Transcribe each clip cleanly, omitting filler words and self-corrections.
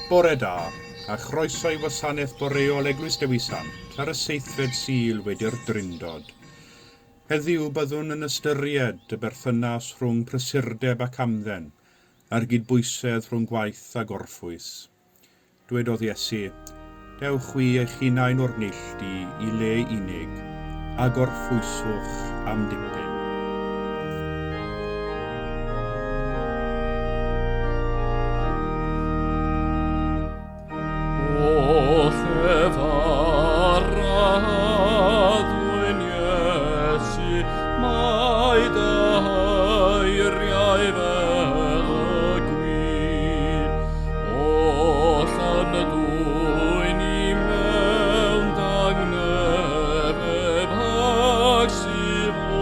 Bore da, a chroeso i wasanaeth boreol Eglwys Dewi Sant ar y seithfed Sul wedi'r Drindod. Heddiw byddwn yn ystyried y berthynas rhwng prysurdeb ac hamdden, a'r gydbwysedd rhwng gwaith a gorffwys. Dwedodd Iesu, Dewch chwi eich hunain o'r neilltu i le unig, a gorffwyswch am dipyn. O llefaradwy'n Iesu, mae dy eiriau fel y gwin, oll yn dwyn i mewn dangnefedd ag sydd o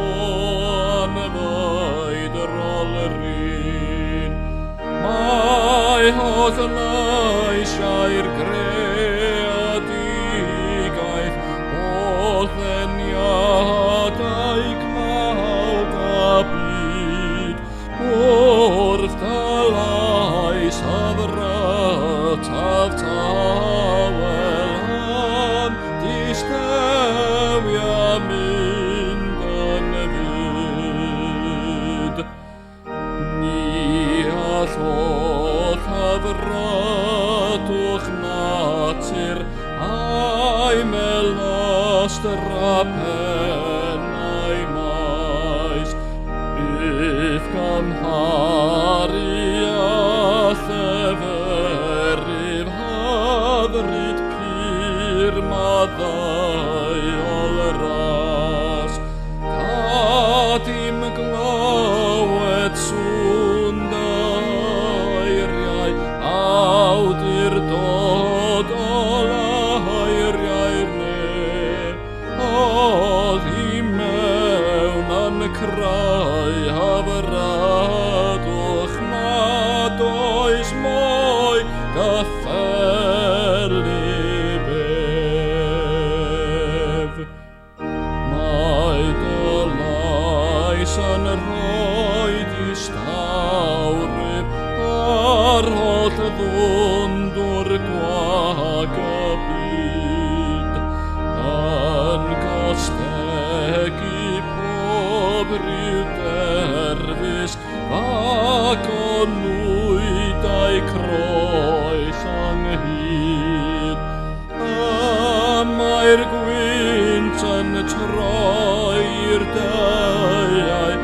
anfeidrol rin. Mae holl leisiau'r greadigaeth, holl ddeniadau cnawd a byd, wrth dy lais hyfrytaf tawel yn distewi a mynd yn fud. Ni all holl hyfrydwch natur a'i melystra pennau maes, byth gymharu â lleferydd hyfryd pur maddeuol ras. Cad i'm glywed sŵn dy eiriau, awdurdodol eiriau'r nef, oddi mewn yn creu hyfrydwch nad oes mwy gyffelyb ef. Mae dy lais yn rhoi distawrwydd ar holl ddwndwr gwag y byd, yn gostegu pob rhyw derfysg ac o nwydau croes ynghyd. Y mae'r gwynt yn troi'r deuau,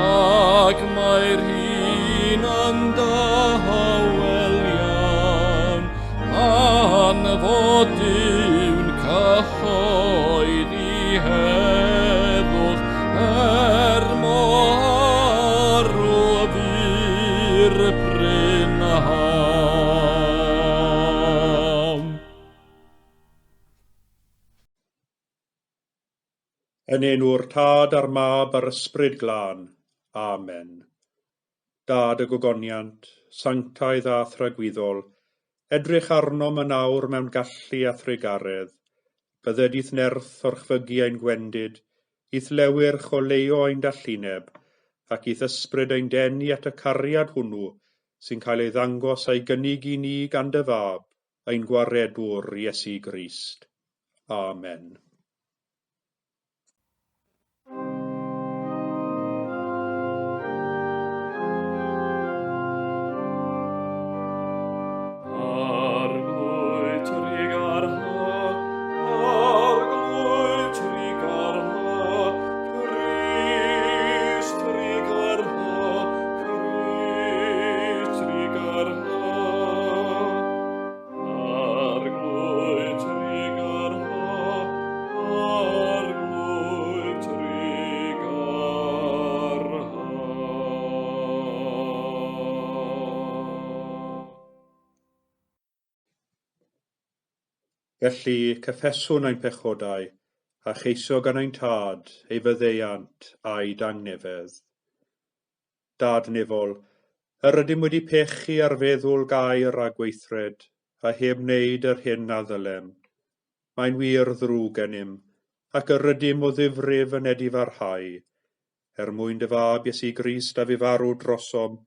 ac mae'r hin yn dawel iawn, pan fod Duw'n cyhoeddi heddwch, er mor arw fu'r prynhawn. Yn enw'r Tad a'r Mab a'r Ysbryd Glân. Amen. Dad y gogoniant, sanctaidd a thragwyddol, edrych arnom yn awr mewn gallu a thrugaredd. Bydded i'th nerth orchfygu ein gwendid, i'th lewyrch oleuo ein dallineb, ac i'th ysbryd ein denu at y cariad hwnnw sy'n cael ei ddangos a'i gynnig i ni gan dy Fab, ein gwaredwr Iesu Grist. Amen. Arglwydd trugarha, Arglwydd trugarha, Crist trugarha, Crist trugarha. Arglwydd trugarha, Arglwydd trugarha. Felly, cyffeswn ein pechodau, a cheisio gan ein Tad ei faddeuant a'i dangnefedd. Dad nefol, yr ydym wedi pechu ar feddwl gair a gweithred, a heb wneud yr hyn a ddylem. Mae'n wir ddrwg gennym, ac yr ydym o ddifrif yn edifarhau. Er mwyn dy Fab Iesu Grist a fu farw drosom,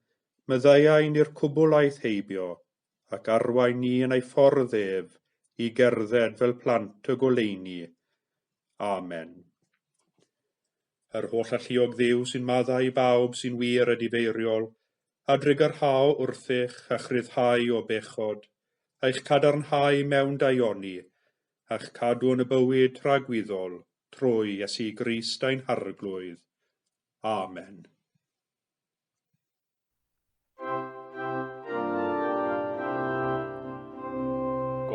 maddeuai ni'r cwbl aeth heibio, ac arwain ni yn ei ffordd ef i gerdded fel plant y goleuni. Amen. Yr holl alluog Dduw sy'n maddau i bawb sy'n wir edifeiriol, a drugarhao wrthych a'ch rhyddhau o bechod, a'ch cadarnhau mewn daioni, a'ch cadw yn y bywyd tragwyddol, trwy Iesu Grist ein Harglwydd. Amen.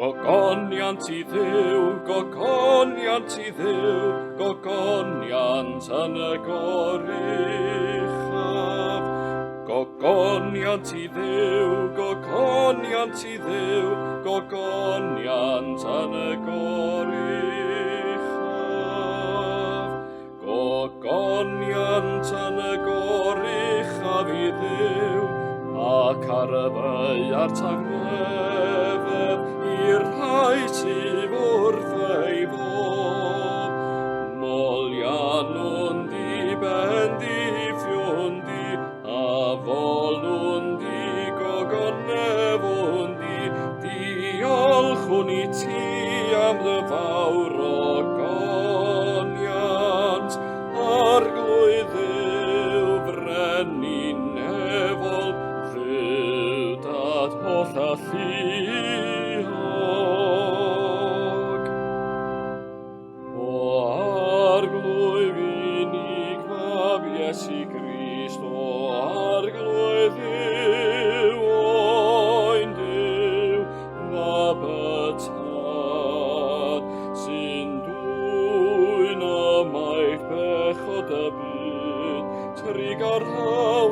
Gogoniant i Dduw, gogoniant i Dduw, gogoniant yn y goruchaf. Gogoniant i Dduw, gogoniant i Dduw, gogoniant yn y goruchaf. Gogoniant yn y goruchaf i Dduw, ac ar y ddaear tangnefedd i'r rhai sydd wrth ei fodd. Moliannwn di, bendithiwn di, a folwn di, gogonefwn di, diolchwn i ti am dy fawr ogoniant, Arglwydd Dduw, frenin nefol, Dduw dad holl alluog. O Arglwydd unig Fab Iesu Grist, o Arglwydd Dduw, oen Duw, Mab y Tad, sy'n dwyn ymaith bechod y byd, trugarhau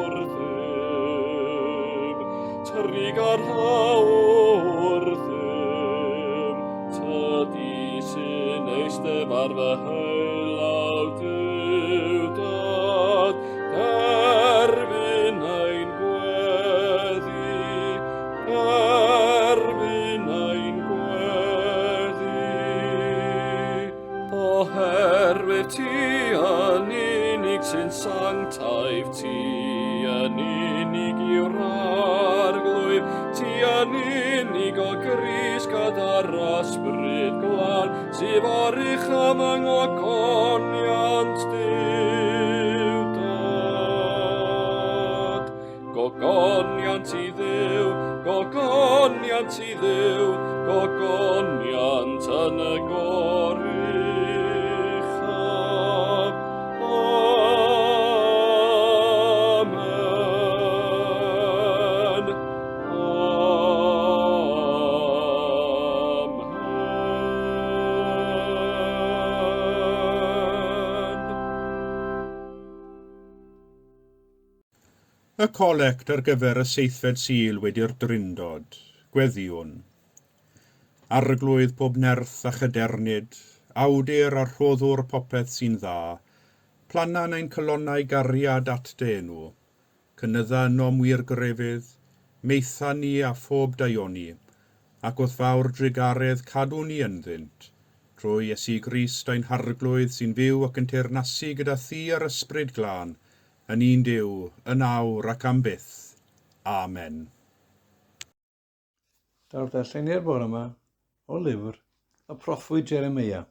wrthym, trugarhau wrthym, tydi sy'n eistedd ar fy heulaw Duw Dad, derbyn ein gweddi, Derbyn ein gweddi, oherwydd ti yn unig sy'n sanctaidd, ti yn unig yw'r Arglwydd, ti yn unig o Grist gyda'r Ysbryd Glân, sydd oruchaf yng ngogoniant Duw Dad. Gogoniant i Dduw, gogoniant i Dduw, gogoniant yn y goruchaf. Amen. Amen. Y colect ar gyfer y seithfed Sul wedi'r Drindod. Gweddïwn. Arglwydd pob nerth a chadernid, awdur a rhoddwr popeth sy'n dda, planna'n ein calonnau gariad at dy enw. Cynydda ynom wir grefydd, maetha ni â phob daioni, ac wrth fawr drugaredd cadw ni ynddynt, trwy Iesu Grist ein Harglwydd sy'n fyw ac yn teyrnasu gyda thi a'r Ysbryd Glân, yn un Duw, yn awr ac am byth. Amen. Daw'r darlleniad bore yma o lyfr y proffwyd Jeremeia.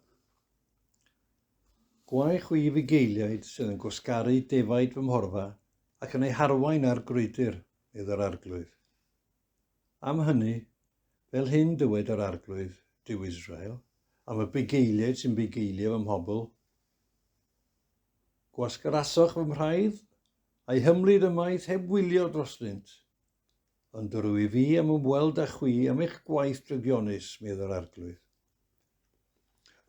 Gwae chwi fugeiliaid sydd yn gwasgaru defaid fy mhorfa ac yn eu harwain ar grwydr, medd yr Arglwydd. Am hynny, fel hyn dywed yr Arglwydd, Duw Israel, am y bugeiliaid sy'n bugeilio fy mhobl, Gwasgarasoch fy mhraidd, a'i hymlid ymaith heb wylio drostynt. Ond yr wyf fi am ymweld â chwi am eich gwaith drygionus, medd yr Arglwydd.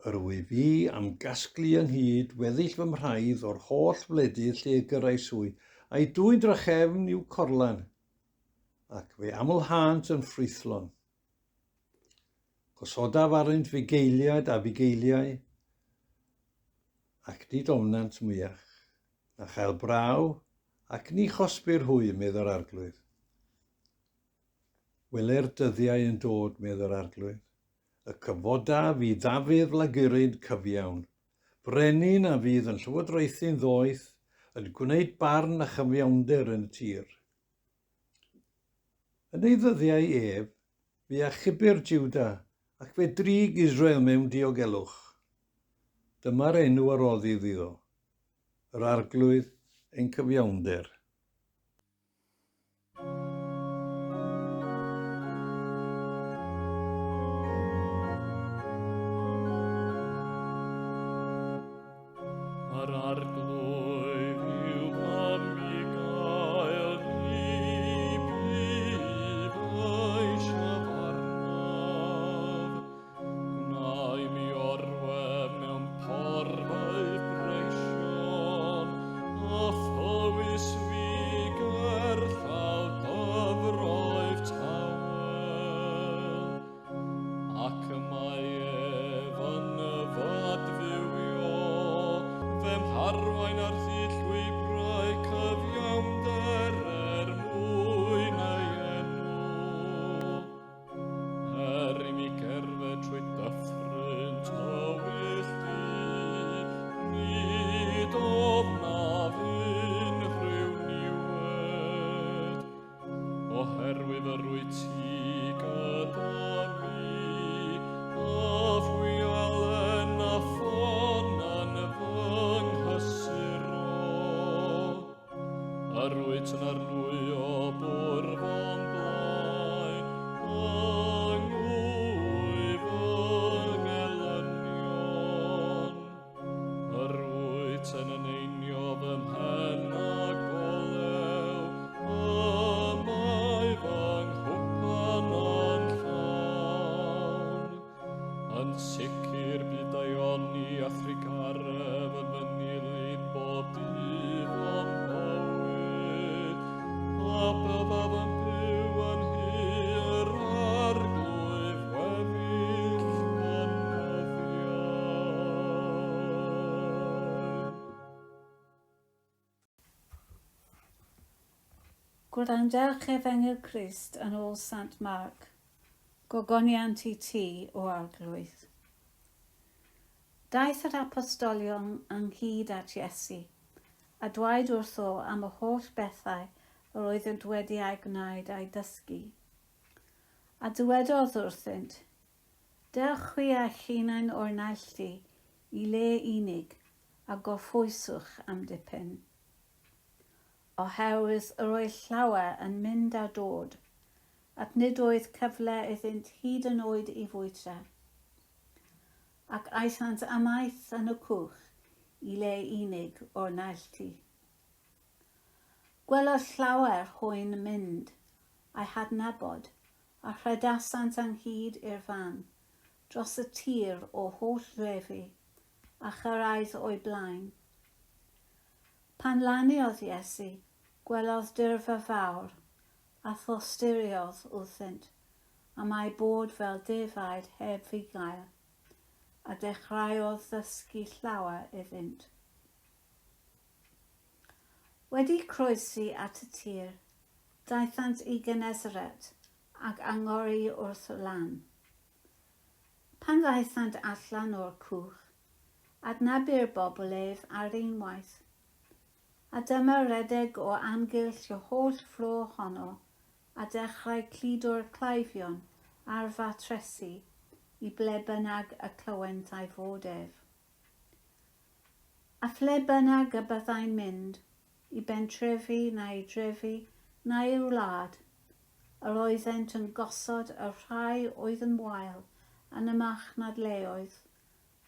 Yr wyf fi am gasglu ynghyd weddill fy mhraidd o'r holl wledydd lle y gyrrais hwy, a'i dwyn drachefn i'w corlan, ac fe amlhânt yn ffrwythlon. Gosodaf arnynt fugeiliaid a fugeiliau, ac nid ofnant mwyach, na chael braw, ac ni chosbir hwy, medd yr Arglwydd. Wele'r dyddiau yn dod, medd yr Arglwydd, y cyfoda fi Ddafydd flaguryn cyfiawn, brenin a fydd yn llywodraethu'n ddoeth, yn gwneud barn a chyfiawnder yn y tir. Yn ei ddyddiau ef, fe achubir Juda ac fe drig Israel mewn diogelwch. Dyma'r enw a roddir iddo, yr Arglwydd ein cyfiawnder. Yr Arglwydd yw fy mugail, ni bydd eisiau arnaf. Gwna i mi orwedd mewn porfeydd breision, a thywys fi gerllaw dyfroedd tawel. Ac y mae ef yn fy adfywio, fe'm harwain ar hyd llwybrau cyfiawnder er mwyn ei enw. Er i mi gerdded trwy dyffryn tywyll du, nid ofnaf unrhyw niwed, oherwydd yr wyt ti gyda mi, a fwialen a ffon yn fy nghysuro. Yr wyt yn arlwyo bwrdd o'm blaen, yng ngwy fy ngelynion. Yr wyt yn eneinio fy mhen ag olew, y mae fy nghwpan yn llawn. Yn sicr bydd daioni a thrugaredd yn fy nilyn bob dydd o'm bywyd, a byddaf yn byw yn nhŷ'r Arglwydd weddill fy nyddiau. Gwrandewch Efengyl Crist yn ôl Sant Marc. Gogoniant i ti, o Arglwydd. Daeth yr apostolion ynghyd at Iesu, a dweud wrtho am y holl bethau yr oeddynt wedi eu gwneud a'u dysgu. A dywedodd wrthynt, Dewch chwi a'ch hunain o'r neilltu i le unig, a gorffwyswch am dipyn. Oherwydd yr oedd llawer yn mynd a dod, ac nid oedd cyfle iddynt hyd yn oed i fwyta. Ac aethant ymaith yn y cwch i le unig o'r neilltu. Gwelodd llawer hwy'n mynd a'u hadnabod, a rhedasant ynghyd i'r fan, dros y tir o'r holl drefi, a chyrraedd o'u blaen. Pan laniodd Iesu, gwelodd dyrfa fawr, a thosturiodd wrthynt, am eu bod fel defaid heb fugail, a dechreuodd ddysgu llawer iddynt. Wedi croesi at y tir, daethant i Genesaret ac angori wrth y lan. Pan ddaethant allan o'r cwch, adnabu'r bobl ef ar unwaith. A dyma redeg o amgylch y holl fro honno a dechrau cludo'r cleifion ar fatresi i ble bynnag y clywent ei fod ef. A phle bynnag y byddai'n mynd, i bentrefi neu i drefi neu i'r wlad, yr oeddent yn gosod y rhai oedd yn wael yn y marchnadleoedd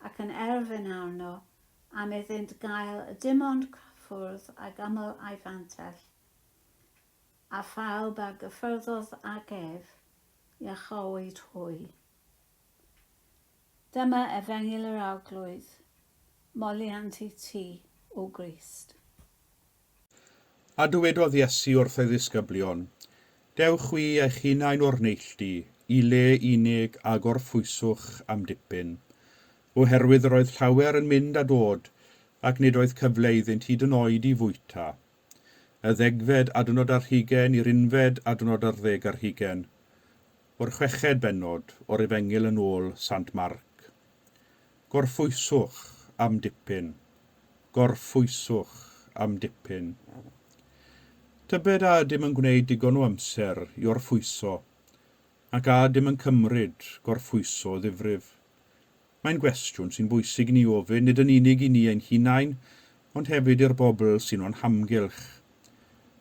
ac yn erfyn arno am iddynt gael dim ond cyffwrdd ag ymyl ei fantell, a phawb a gyffyrddodd ag ef, iachawyd hwy. Dyma Efengyl yr Arglwydd, moliant i ti, O Grist. A dywedodd Iesu wrth ei ddisgyblion, Dewch chwi eich hunain o'r neilltu i le unig a gorffwyswch am dipyn. Oherwydd yr oedd llawer yn mynd a dod, ac nid oedd cyfle iddynt hyd yn oed i fwyta. Y ddegfed adnod ar hugain i'r unfed adnod ar ddeg ar hugain, o'r chweched bennod o'r Efengyl yn ôl Sant Marc. Gorffwyswch am dipyn. Gorffwyswch am dipyn. Tybed a ydym yn gwneud digon o amser i orffwyso, ac a ydym yn cymryd gorffwyso o ddifrif? Mae'n gwestiwn sy'n bwysig i ni ofyn, nid yn unig i ni ein hunain, ond hefyd i'r bobl sy'n o'n hamgylch.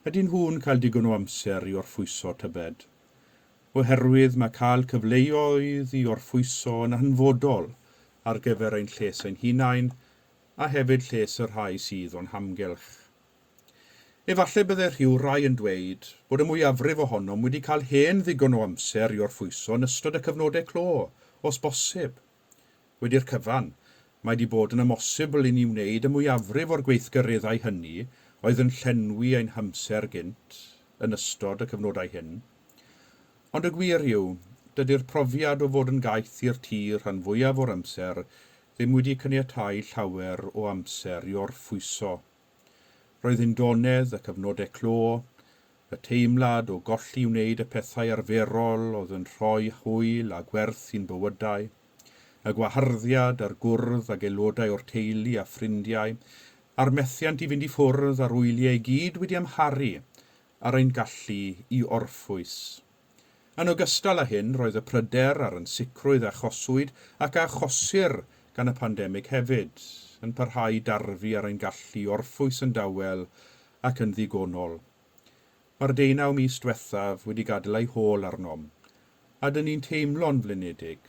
Ydyn nhw'n cael digon o amser i orffwyso, tybed? Oherwydd mae cael cyfleoedd i orffwyso yn hanfodol ar gyfer ein lles ein hunain a hefyd lles y rhai sydd o'n hamgylch. Efallai byddai rhywrai yn dweud bod y mwyafrif ohonom wedi cael hen ddigon o amser i orffwyso yn ystod y cyfnodau clo, os bosib. Wedi'r cyfan, mae 'di bod yn amhosibl i ni wneud y mwyafrif o'r gweithgareddau hynny oedd yn llenwi ein hamser gynt yn ystod y cyfnodau hyn. Ond y gwir yw, dydi'r profiad o fod yn gaeth i'r tŷ rhan fwyaf o'r amser ddim wedi caniatáu llawer o amser i orffwyso. Roedd undonedd y cyfnodau clo, y teimlad o golli wneud y pethau arferol oedd yn rhoi hwyl a gwerth i'n bywydau, y gwaharddiad ar gwrdd ag aelodau o'r teulu a ffrindiau, a'r methiant i fynd i ffwrdd ar wyliau i gyd wedi amharu ar ein gallu i orffwys. Yn ogystal â hyn, roedd y pryder a'r ansicrwydd a achoswyd ac a achosir gan y pandemig hefyd yn parhau i darfu ar ein gallu i orffwys yn dawel ac yn ddigonol. Mae'r deunaw mis diwethaf wedi gadael ei hôl arnom, a 'dyn ni'n teimlo'n flinedig,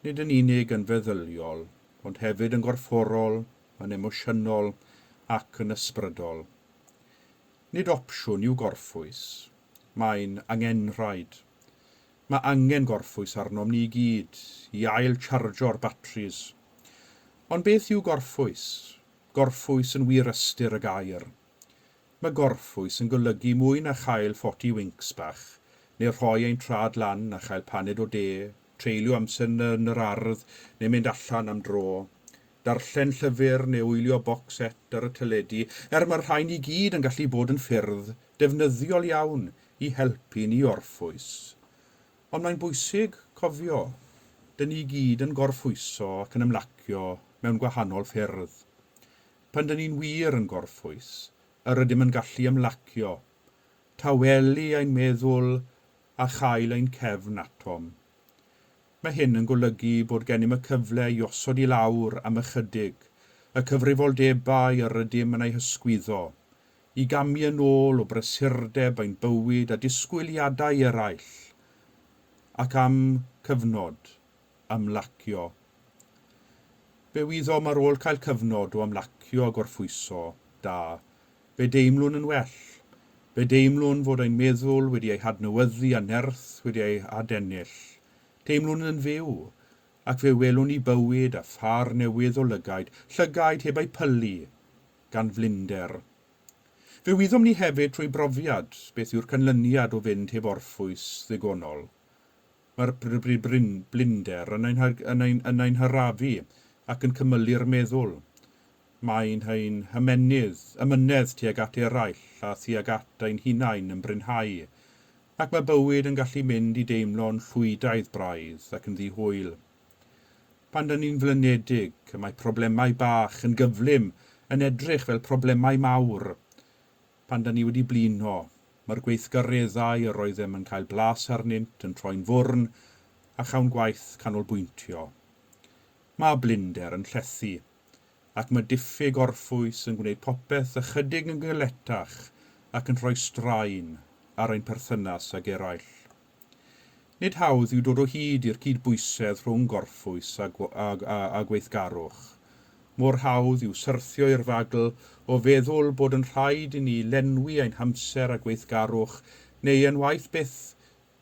nid yn unig yn feddyliol, ond hefyd yn gorfforol, yn emosiynol ac yn ysbrydol. Nid opsiwn yw gorffwys. Mae'n angenrhaid. Mae angen gorffwys arnom ni i gyd, i ail-chargio'r batris. Ond beth yw gorffwys? Gorffwys yn wir ystyr y gair. Mae gorffwys yn golygu mwy na chael forty winks bach, neu rhoi ein traed lan a chael paned o de, treulio amser yn yr ardd neu mynd allan am dro. Darllen llyfr neu wylio box set ar y teledu, er mae'r rhain i gyd yn gallu bod yn ffyrdd defnyddiol iawn i helpu ni orffwys. Ond mae'n bwysig cofio, dyn ni gyd yn gorffwyso ac yn ymlacio mewn gwahanol ffyrdd. Pan dyn ni'n wir yn gorffwys, yr ydym yn gallu ymlacio, tawelu ein meddwl a chael ein cefn atom. Mae hyn yn golygu bod gennym y cyfle i osod i lawr am ychydig y cyfrifoldebau yr ydym yn eu hysgwyddo, i gamu yn ôl o brysurdeb ein bywyd a disgwyliadau eraill, ac am cyfnod ymlacio. Fe wyddom ar ôl cael cyfnod o ymlacio a gorffwyso da, fe deimlwn yn well. Fe deimlwn fod ein meddwl wedi ei hadnewyddu a nerth wedi ei adennill. Teimlwn yn fyw, ac fe welwn ni bywyd a phâr newydd o lygaid, llygaid heb eu pylu gan flinder. Fe wyddom ni hefyd trwy brofiad beth yw'r canlyniad o fynd heb orffwys ddigonol. Mae'r blinder yn ein, yn ein, yn ein harafu ac yn cymylu'r meddwl. Mae'n ein hymennydd, ymynedd tuag at eraill a thuag at ein hunain yn brinhau, ac mae bywyd yn gallu mynd i deimlo'n llwydaidd braidd ac yn ddi-hwyl. Pan dyn ni'n flinedig, y mae problemau bach yn gyflym yn edrych fel problemau mawr. Pan dyn ni wedi blino, mae'r gweithgareddau yr oeddem yn cael blas arnynt yn troi'n fwrn a chawn gwaith canolbwyntio. Mae blinder yn llethu, ac mae diffyg orffwys yn gwneud popeth ychydig yn galetach ac yn rhoi straen ar ein perthynas ag eraill. Nid hawdd yw dod o hyd i'r cydbwysedd rhwng gorffwys a, a, a, a gweithgarwch. Mor hawdd yw syrthio i'r fagl o feddwl bod yn rhaid i ni lenwi ein hamser a gweithgarwch, neu yn waeth byth,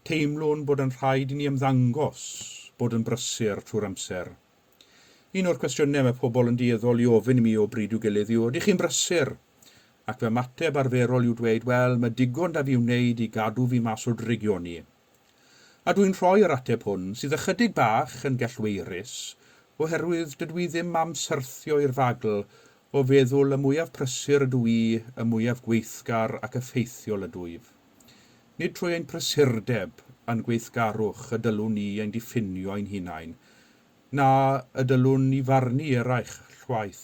teimlwn bod yn rhaid i ni ymddangos bod yn brysur trwy'r amser. Un o'r cwestiynau mae pobl yn dueddol i ofyn i mi o bryd i'w gilydd yw, ydych chi'n brysur? Ac fy ymateb arferol yw dweud, wel, mae digon da fi wneud i gadw fi mas o drygioni. A dwi'n rhoi yr ateb hwn, sydd ychydig bach yn gellweirus, oherwydd dydw i ddim am syrthio i'r fagl o feddwl y mwyaf prysur ydw i, y mwyaf gweithgar ac effeithiol ydwyf. Nid trwy ein prysurdeb a'n gweithgarwch y dylwn ni ein diffinio ein hunain, na y dylwn ni farnu eraill chwaith.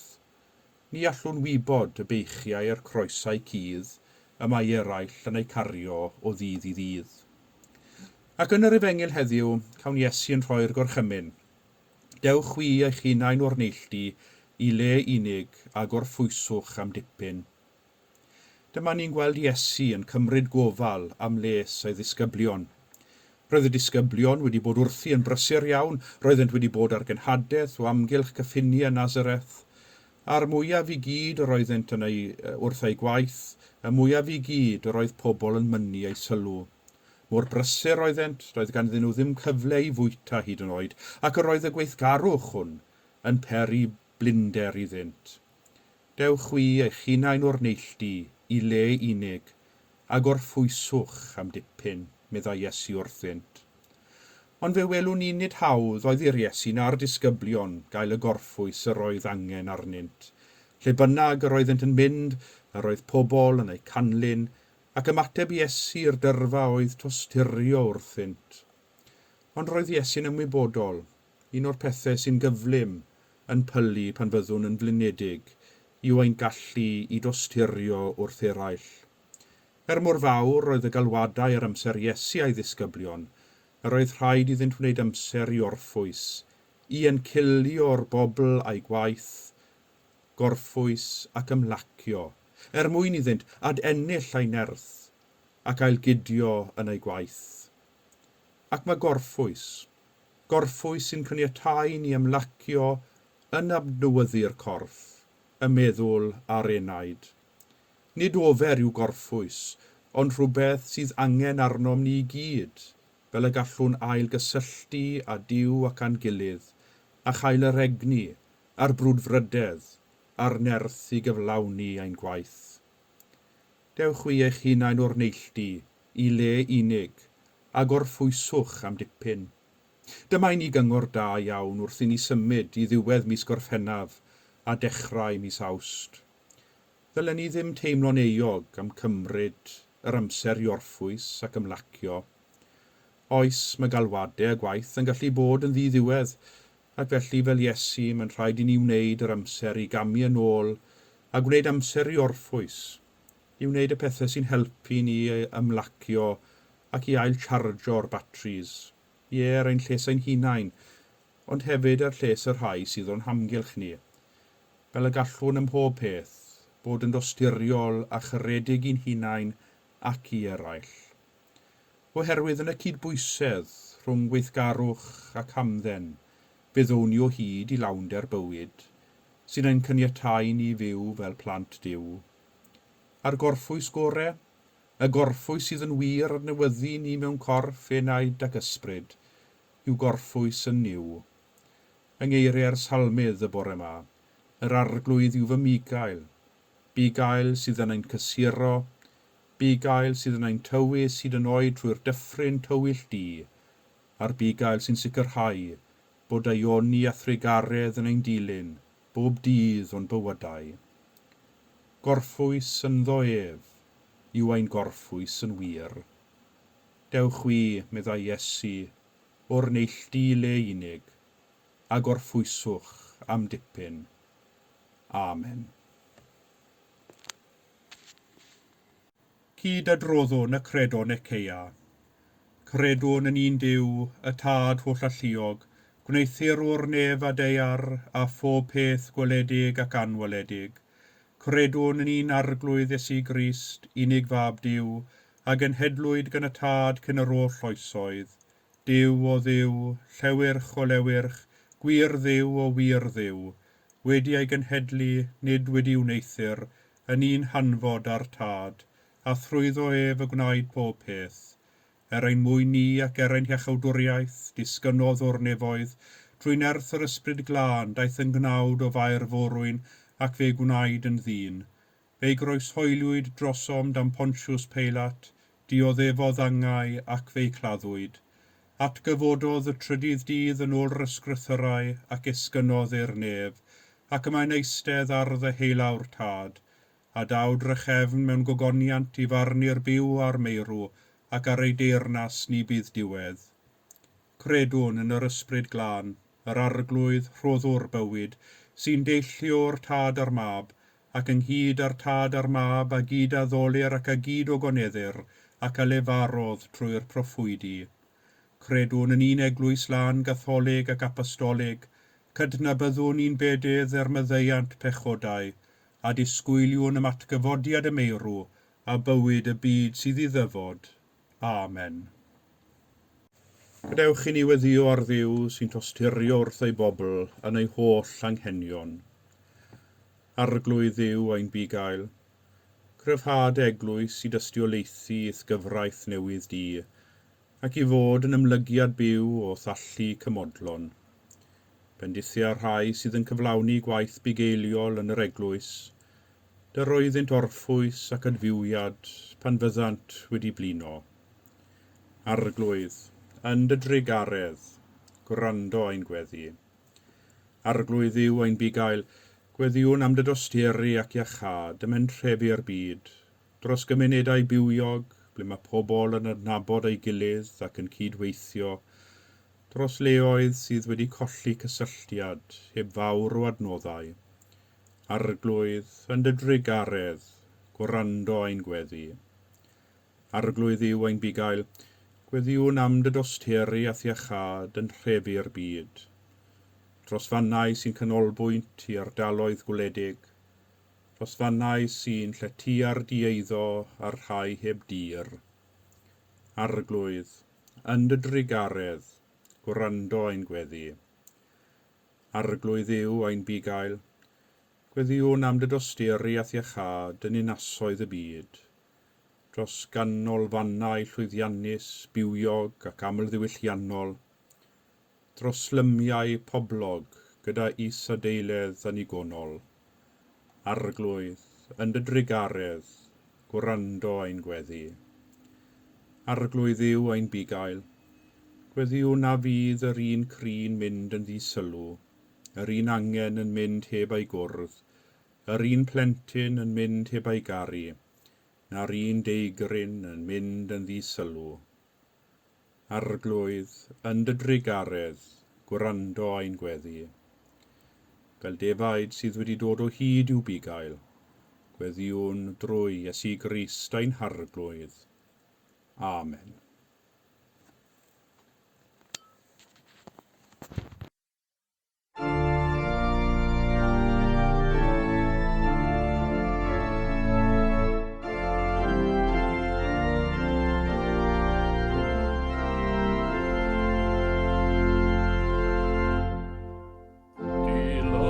Ni allwn wybod y beichiau a'r croesau cudd, y mae eraill yn eu cario o ddydd i ddydd. Ac yn yr efengyl heddiw, cawn Iesu yn rhoi'r gorchymyn. Dewch chwi eich hunain o'r neilltu i le unig a gorffwyswch am dipyn. Dyma ni'n gweld Iesu yn cymryd gofal am les ei ddisgyblion. Roedd y disgyblion wedi bod wrthi yn brysur iawn, roeddent wedi bod ar genhadaeth o amgylch cyffiniau Nazareth, a'r mwyaf i gyd yr oeddent yn ei, wrth eu gwaith, y mwyaf i gyd yr oedd pobl yn mynnu eu sylw. Mor brysur oeddent, doedd ganddyn nhw ddim cyfle i fwyta hyd yn oed, ac yr oedd y gweithgarwch hwn yn peri blinder iddynt. Dewch chwi eich hunain o'r neilltu i le unig, a gorffwyswch am dipyn, meddai Iesu wrthynt. Ond fe welwn ni nid hawdd oedd i'r Iesu na'r disgyblion gael y gorffwys yr oedd angen arnynt. Lle bynnag yr oeddent yn mynd, yr oedd pobl yn eu canlyn, ac ymateb Iesu i'r dyrfa oedd tosturio wrthynt. Ond roedd Iesu'n ymwybodol, un o'r pethau sy'n gyflym yn pylu pan fyddwn yn flinedig yw ein gallu i dosturio wrth eraill. Er mor fawr oedd y galwadau ar amser Iesu a'i ddisgyblion, yr oedd rhaid iddynt wneud amser i orffwys, i encilio'r bobl a'i gwaith, gorffwys ac ymlacio, er mwyn iddynt adennill eu nerth ac ailgydio yn eu gwaith. Ac mae gorffwys, gorffwys sy'n caniatáu ni ymlacio yn adnewyddu'r corff, y meddwl a'r enaid. Nid ofer yw gorffwys, ond rhywbeth sydd angen arnom ni i gyd, fel y gallwn ailgysylltu â Duw ac â'n gilydd, a chael yr egni, a'r brwdfrydedd, a'r nerth i gyflawni ein gwaith. Dewch chwi eich hunain o'r neilltu i le unig, a gorffwyswch am dipyn. Dyma i ni gyngor da iawn wrth i ni symud i ddiwedd mis Gorffennaf a dechrau mis Awst. Ddylen ni ddim teimlo'n euog am cymryd yr amser i orffwys ac ymlacio. Oes, mae galwadau a gwaith yn gallu bod yn ddiddiwedd, ac felly fel Iesu mae'n rhaid i ni wneud yr amser i gamu yn ôl a gwneud amser i orffwys, i wneud y pethau sy'n helpu ni ymlacio ac i ail-chargio'r batris, ie, er ein lles ein hunain, ond hefyd er lles y rhai sydd o'n hamgylch ni, fel y gallwn ym mhob peth bod yn dosturiol a charedig i'n hunain ac i eraill. Oherwydd yn y cydbwysedd rhwng gweithgarwch ac hamdden, fe ddown ni o hyd i lawnder bywyd, sy'n ein caniatáu ni fyw fel plant Duw. A'r gorffwys gore? Y gorffwys sydd yn wir adnewyddu ni mewn corff, enaid ac ysbryd, yw gorffwys yn Nuw. Yng ngeiriau'r Salmydd y bore 'ma, Yr Arglwydd yw fy mugail, bugail sydd yn ein cysuro, bugail sydd yn ein tywys hyd yn oed trwy'r dyffryn tywyll du, a'r bugail sy'n sicrhau bod daioni a thrugaredd yn ein dilyn bob dydd o'n bywydau. Gorffwys ynddo ef yw ein gorffwys yn wir. Dewch chwi, meddai Iesu, o'r neilltu i le unig, a gorffwyswch am dipyn. Amen. Cyd-adroddwn y Credo Nicaea. Credwn yn un Duw, y Tad hollalluog, gwneuthurwr nef a daear, a phob peth gweledig ac anweledig. Credwn yn un Arglwydd Iesu Grist, unig Fab Duw, a genhedlwyd gan y Tad cyn yr oll oesoedd, Duw o Dduw, llewyrch o lewyrch, gwir Dduw o wir Dduw, wedi ei genhedlu, nid wedi wneuthur, yn un hanfod â'r Tad, a thrwyddo ef y gwnaed pob peth. Er ein mwyn ni ac er ein hiachawdwriaeth, disgynnodd o'r nefoedd, trwy nerth yr Ysbryd Glân, daeth yn gnawd o Fair Forwyn, ac fe gwnaed yn ddyn. Fe'i groeshoeliwyd drosom dan Pontius Peilat, dioddefodd angau, ac fe'i claddwyd. Atgyfododd y trydydd dydd yn ôl yr Ysgrythyrau, ac esgynnodd i'r nef, ac y mae'n eistedd ar ddeheulaw'r Tad, a daw drachefn mewn gogoniant i farnu'r byw a'r meirw, ac ar ei deyrnas ni bydd diwedd. Credwn yn yr Ysbryd Glân, yr Arglwydd, Rhoddwr bywyd, sy'n deillio o'r Tad a'r Mab, ac ynghyd â'r Tad a'r Mab a gyd addolir ac a gyd ogoneddir, ac a lefarodd trwy'r proffwydi. Credwn yn un eglwys lân gatholig ac apostolig, cydnabyddwn un bedydd er maddeuant pechodau, a disgwyliwn am atgyfodiad y meirw a bywyd y byd sydd i ddyfod. Amen. Gadewch i ni weddïo ar Dduw sy'n tosturio wrth ei bobl yn ei holl anghenion. Arglwydd Dduw ein bugail, cryfha dy eglwys i dystiolaethu i'th gyfraith newydd di, ac i fod yn ymlygiad byw o'th allu cymodlon. Bendithia'r rhai sydd yn cyflawni gwaith bugeiliol yn yr eglwys, dyroeddynt orffwys ac adfywiad pan fyddant wedi blino. Arglwydd, yn dy drugaredd, gwrando ein gweddi. Arglwydd Dduw ein bugail, gweddïwn am dy dosturi ac iachâd ym mhentrefi'r byd, dros gymunedau bywiog, ble mae pobl yn adnabod ei gilydd ac yn cydweithio, dros leoedd sydd wedi colli cysylltiad heb fawr o adnoddau. Arglwydd, yn dy drugaredd, gwrando ein gweddi. Arglwydd Dduw ein bugail, gweddïwn am dy dosturi a iachâd yn nhrefi'r byd. Dros fannau sy'n canolbwynt i ardaloedd gwledig, dros fannau sy'n lletya'r dieiddo a'r rhai heb dir. Arglwydd, yn dy drugaredd, gwrando ein gweddi. Arglwydd Dduw ein bugail, gweddïwn am dy dosturi a iachâd yn ninasoedd y byd, dros ganolfannau llwyddiannus, bywiog ac amlddiwylliannol, dros slymiau poblog gyda isadeiledd annigonol. Arglwydd, yn dy drugaredd, gwrando ein gweddi. Arglwydd Dduw ein bugail, gweddïwn na fydd yr un cri'n mynd yn ddisylw, yr un angen yn mynd heb ei gwrdd, yr un plentyn yn mynd heb ei garu, na'r un deigryn yn mynd yn ddisylw. Arglwydd, yn dy drugaredd, gwrando ein gweddi. Fel defaid sydd wedi dod o hyd i'w bugail, gweddïwn drwy Iesu Grist ein Harglwydd. Amen.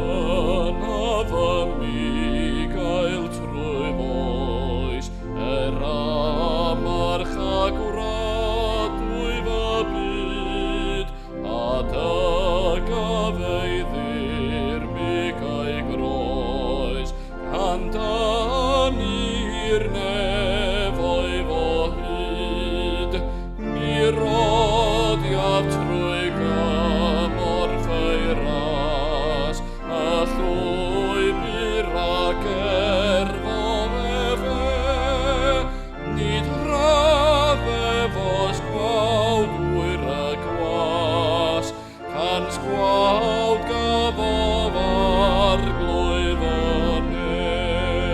Dilynaf y Migael trwy foes, er amarch a gwradwy fy byd, a dygaf ei ddirmyg a'i groes, gan danu i'r nefoedd o hyd. Mi rodiaf trwy gymorth ei ras, a llwybr ac erfo efe, nid rhyfedd os gwawd wyr y gwas, cans gwawd gafodd Arglwydd y nef.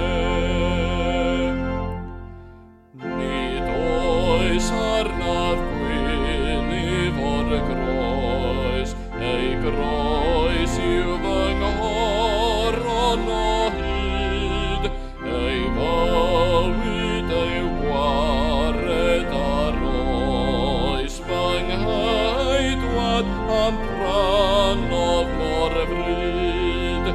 Nid oes arnaf gwilydd o'r groes, ei groes yw fy nghoron o hyd, ei fywyd yw gwared ar oes, fy ngheidwad a'm prynodd mor fryd.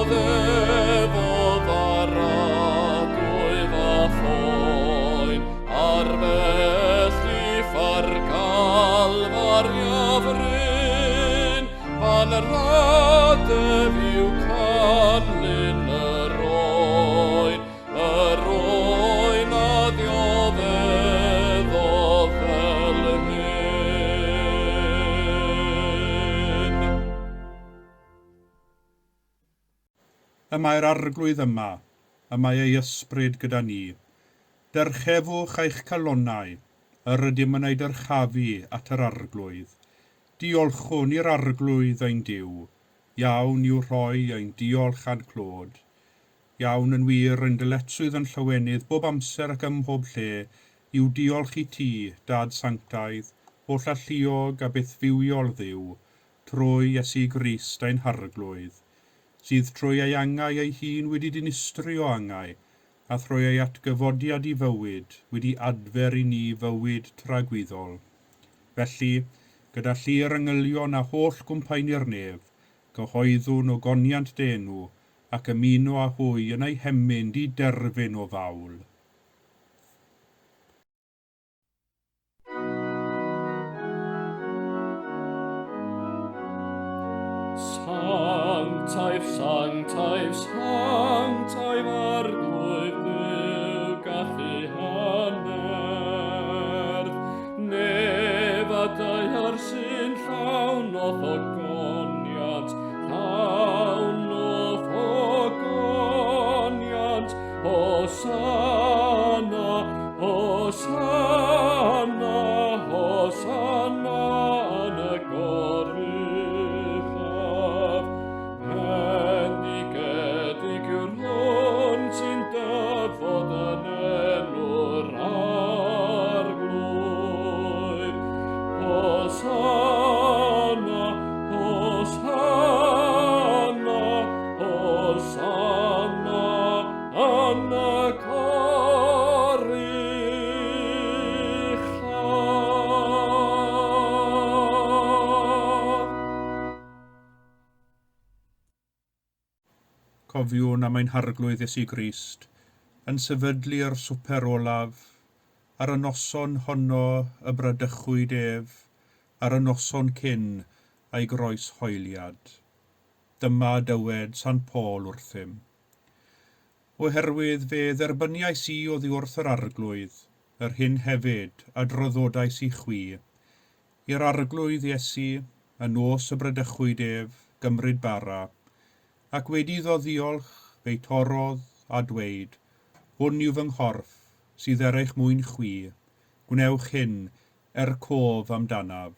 Dioddefodd ar adwyf a phoen, ar fellyff ar Galfaria fryn, fan radef yw canlyn yr oen, yr oen a ddioddefodd fel hyn. Y mae'r Arglwydd yma, y mae ei ysbryd gyda ni. Dyrchefwch eich calonnau, yr ydym yn ei dyrchafu at yr Arglwydd. Diolchwn i'r Arglwydd ein Duw, iawn i'w rhoi ein diolch a'n clod. Iawn yn wir, ein dyletswydd yn llawenydd bob amser ac ym mhob lle yw diolch i ti, Dad sanctaidd, holl alluog a bythfywiol Dduw, trwy Iesu Grist ein Harglwydd, sydd trwy ei angau ei hun wedi dinistrio angau, a thrwy ei atgyfodiad i fywyd wedi adfer i ni fywyd tragwyddol. Felly, gyda llu'r angylion a holl gwmpaeni'r nef, cyhoeddwn ogoniant dy enw, ac ymuno â hwy yn eu hemyn di-derfyn o fawl. Sanctaidd, sanctaidd, sanctaidd Arglwydd Duw, gallu hannerth. Nef a daear sy'n llawn o'th ogoniant, llawn o'th ogoniant. Hosanna, Hosanna, Hosanna yn y goruchaf. Bendigedig yw'r hwn sy'n dyfod yn enw'r Arglwydd. Hosanna, Hosanna, Hosanna yn y goruchaf. Cofiwn am ein Harglwydd Iesu Grist, yn sefydlu'r swper olaf, ar y noson honno y bradychwyd ef, ar y noson cyn ei groeshoeliad. Dyma dywed Sant Paul wrthym. Oherwydd fe dderbyniais i oddi wrth yr Arglwydd, yr hyn hefyd a draddodais i chwi, i'r Arglwydd Iesu, y nos y bradychwyd ef, gymryd bara, ac wedi iddo ddiolch, fe'i torrodd a dweud, Hwn yw fy nghorff, sydd er eich mwyn chwi, gwnewch hyn er cof amdanaf.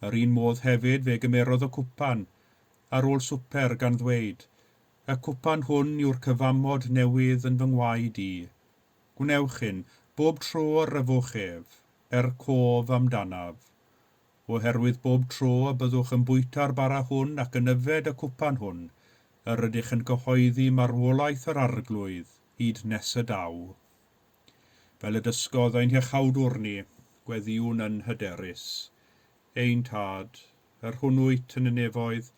Yr un modd hefyd fe gymerodd y cwpan ar ôl swper gan ddweud, Y cwpan hwn yw'r cyfamod newydd yn fy ngwaed i. Gwnewch hyn, bob tro yr yfwch ef, er cof amdanaf. Oherwydd bob tro y byddwch yn bwyta'r bara hwn ac yn yfed y cwpan hwn, yr ydych yn cyhoeddi marwolaeth yr Arglwydd hyd nes y daw. Fel y dysgodd ein Hiachawdwr ni, gweddïwn yn hyderus. Ein Tad, yr hwn wyt yn y nefoedd,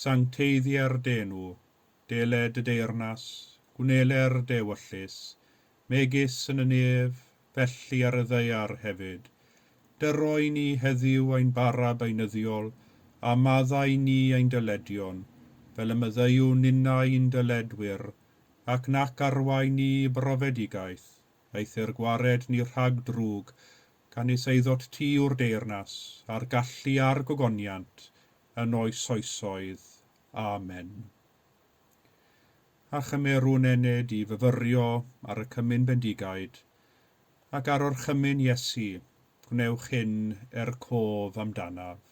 sancteiddier dy enw, deled dy deyrnas, gwneler dy ewyllys, megis yn y nef, felly ar y ddaear hefyd. Dyroi ni heddiw ein bara beunyddiol, a maddau ni ein dyledion, fel y maddeuwn ninnau i'n dyledwyr, ac nac arwain ni i brofedigaeth, eithr gwared ni rhag drwg, canys eiddot ti yw'r deyrnas, a'r gallu a'r gogoniant, yn oes oesoedd. Amen. A chymerwn ennyd i fyfyrio ar y cymun bendigaid, ac ar orchymyn Iesu, gwnewch hyn er cof amdanaf.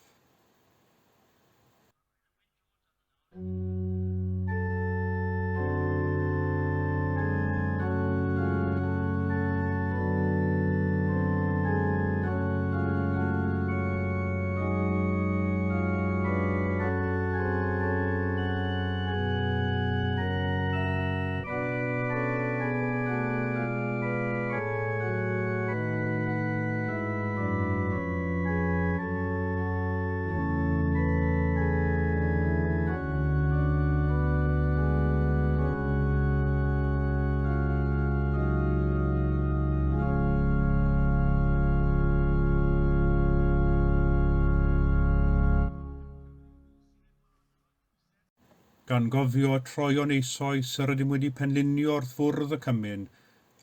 Gan gofio troeon eisoes yr ydym wedi penlinio wrth fwrdd y cymun,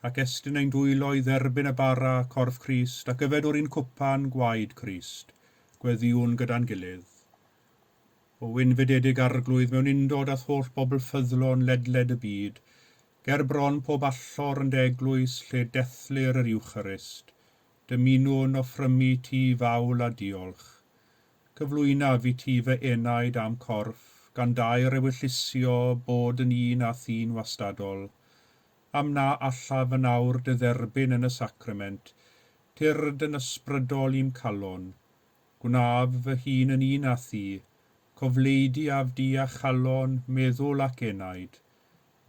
ac estyn ein dwylo i dderbyn y bara, corff Crist, ac yfed o'r un cwpan, gwaed Crist. Gweddïwn gyda'n gilydd. O wynfydedig Arglwydd mewn undod â'th holl bobl ffyddlon ledled y byd, ger bron pob allor yn dy eglwys lle dethlir yr Iwcharist, dymunwn offrymu ti fawl a diolch. Cyflwynaf i ti fy enaid a'm corff, gan daer ewyllysio bod yn un a thî'n wastadol, am na allaf yn awr dy dderbyn yn y sacrament, tyrd yn ysbrydol i'm calon. Gwnaf fy hun yn un â thi, cofleidiaf di â chalon, meddwl ac enaid.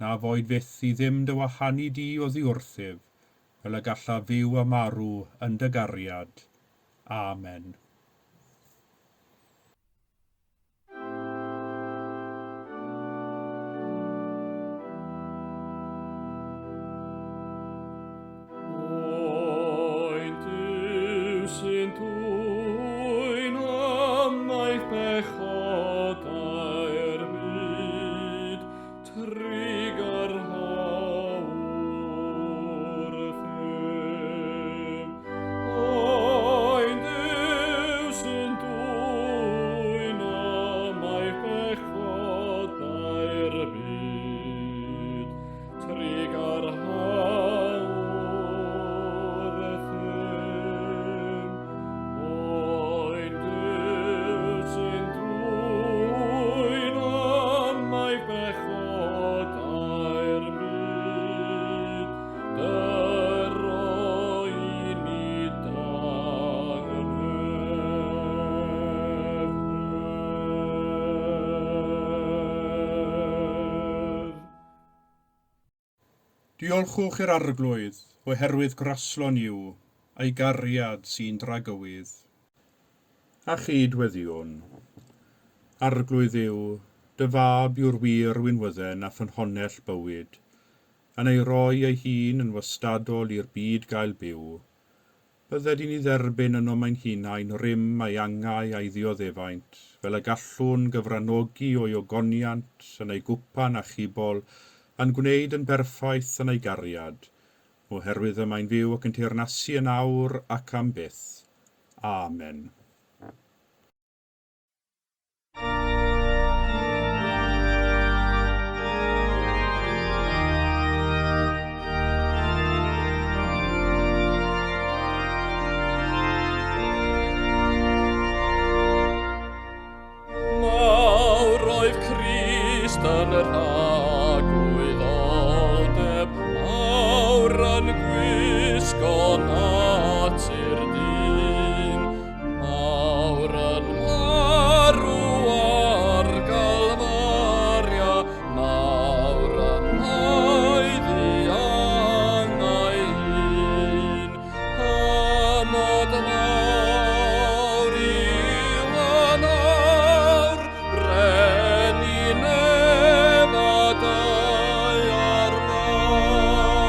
Na foed fyth i ddim dy wahanu di oddi wrthyf, fel y gallaf fyw a marw yn dy gariad. Amen. Oen Duw sy'n dwyn ymaith bechodau'r byd, trugarha wrthym. Oen Duw sy'n dwyn ymaith bechodau'r byd, trugarha wrthym. Oen Duw sy'n dwyn ymaith bechodau'r byd, dyro i ni dangnefedd. Diolchwch i'r Arglwydd, oherwydd graslon yw, a'i gariad sy'n dragywydd. A chyd-weddïwn. Arglwydd yw, dy fab yw'r wir winwydden a ffynhonnell bywyd, yn ei roi ei hun yn wastadol i'r byd gael byw. Bydded i ni dderbyn yno ein hunain rym a'i angau a'i ddioddefaint, fel y gallwn gyfranogi o'i ogoniant yn ei gwpan achubol, a'n gwneud yn berffaith yn ei gariad, oherwydd y mae'n fyw ac yn teyrnasu yn awr ac am byth. Amen. Mawr oedd Crist yn yr agwyddoldeb, mawr yn gwisgo natur dyn, mawr yn marw ar Galfaria, mawr yn haeddu angau hun. Hynod mawr yw yn awr, brenin ef a daear lawr.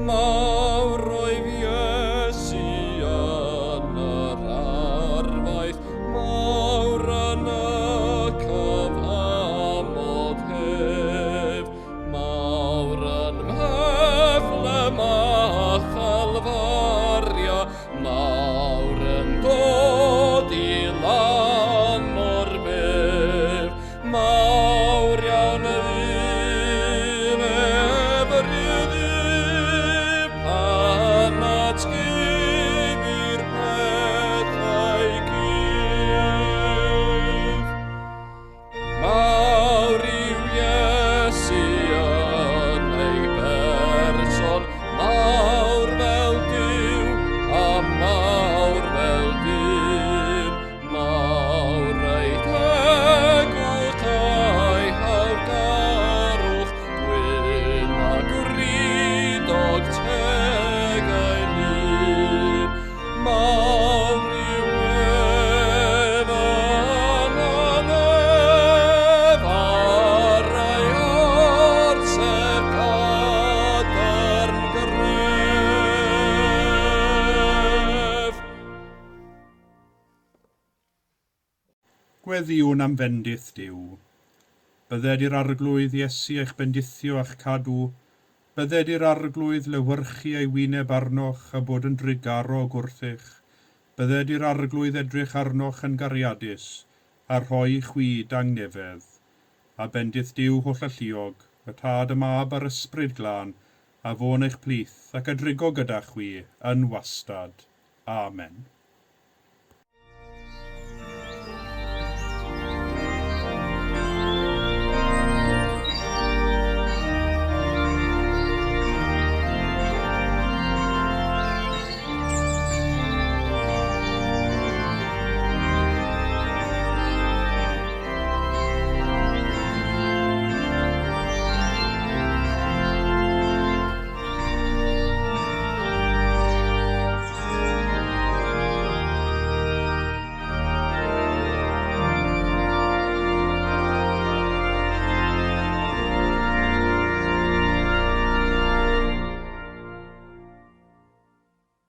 Mawr oedd Iesu yn yr arfaeth, mawr yn y cyfamod hef, mawr yn Mhethlem a Chalfaria, mawr yn dod i lan o'r bedd. Mawr iawn yw ef ryddi, pan atgifir pethau cudd. Mawr yw Iesu yn ei berson, mawr fel Duw a mawr fel dyn. Mawr ei tegwch a'i hawlgarwch, gwyn a gwridog teg ei lun. Mawr yw ef yn y nef, ar ei orsedd cadarn gref. Gweddïwn am fendith Duw. Bydded i'r Arglwydd Iesu eich bendithio a'ch cadw, bydded i'r Arglwydd lewyrchu ei wyneb arnoch a bod yn drugarog wrthych, bydded i'r Arglwydd edrych arnoch yn gariadus a rhoi chwi dangnefedd. A bendith Duw hollalluog, y Tad, y Mab a'r Ysbryd Glân, a fo'n eich plith ac a drigo gyda chwi yn wastad. Amen.